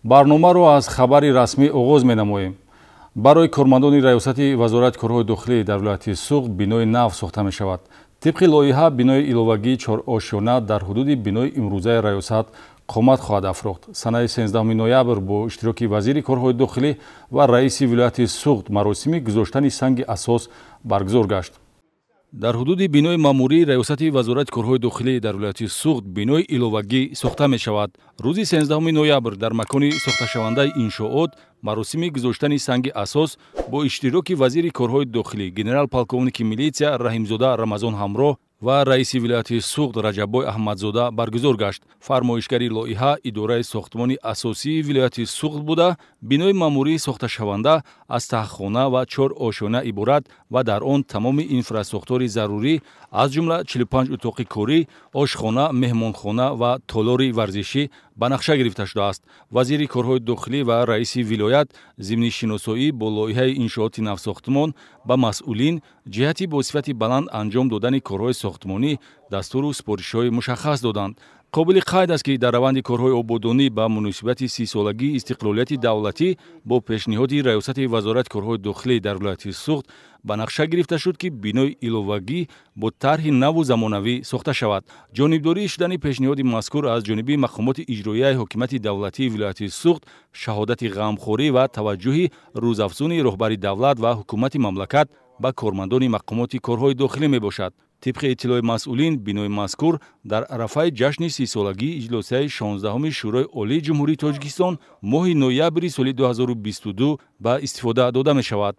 Барномаро аз хабари расмӣ оғоз менамоем. Барои кормандони раёсати Вазорати корҳои дохилӣ дар вилояти Суғд бинои нав сохта мешавад. Тибқи лоиҳа, бинои иловагии чорошёна дар ҳудуди бинои имрӯзаи раёсат қомат хоҳад афрохт. Санаи 13 ноябр бо иштироки вазири корҳои дохилӣ ва раиси вилояти Суғд маросими гузоштани санги асос баргузор гашт. Дар ҳудуди бинои маъмурии раёсати Вазорати корҳои дохилӣ дар вилояти Суғд бинои иловагӣ сохта мешавад. Рӯзи 13 ноябр дар макони сохташавандаи иншоот маросими гузоштани санги асос бо иштироки вазири корҳои дохилӣ генерал-полковники милитсия Раҳимзода Рамазон ҳамроҳ ва раиси вилояти Суғд Раҷаббой Аҳмадзода баргузор гашт. Фармоишгари лоиҳа идораи сохтмони асосии вилояти Суғд буда, бинои маъмурии сохташаванда аз таҳхона ва чор ошёна иборат ва дар он тамоми инфрасохтори зарурӣ, аз ҷумла 45 утоқи корӣ, ошхона, меҳмонхона ва толори варзишӣ ба нақша гирифта шудааст. Вазири корҳои дохилӣ ва раиси вилоят зимни шиносоӣ бо лоиҳаи иншооти навсохтмон ба масъулин ҷиҳати бо сифати баланд анҷом додани корҳои сохтмонӣ дастуру супоришҳои мушаххас доданд. Қобили қайд аст, ки дар раванди корҳои ободонӣ ба муносибати 30-солагии истиқлолияти давлатӣ бо пешниҳоди раёсати Вазорати корҳои дохилӣ дар вилояти Суғд ба нақша гирифта шуд, ки бинои иловагӣ бо тарҳи наву замонавӣ сохта шавад. Ҷонибдорӣ шудани пешниҳоди мазкур аз ҷониби мақомоти иҷроияи ҳокимияти давлатии вилояти Суғд шаҳодати ғамхорӣ ва таваҷҷӯҳи рӯзафзуни роҳбари давлат ва ҳукумати мамлакат ба кормандони мақомоти корҳои дохилӣ мебошад. Тибқи иттилои масъулин, бинои мазкур дар арафаи ҷашни 30-солагии иҷлосияи 16-уми Шӯрои Олии Ҷумҳурии Тоҷикистон моҳи ноябри соли 2022 ба истифода дода мешавад.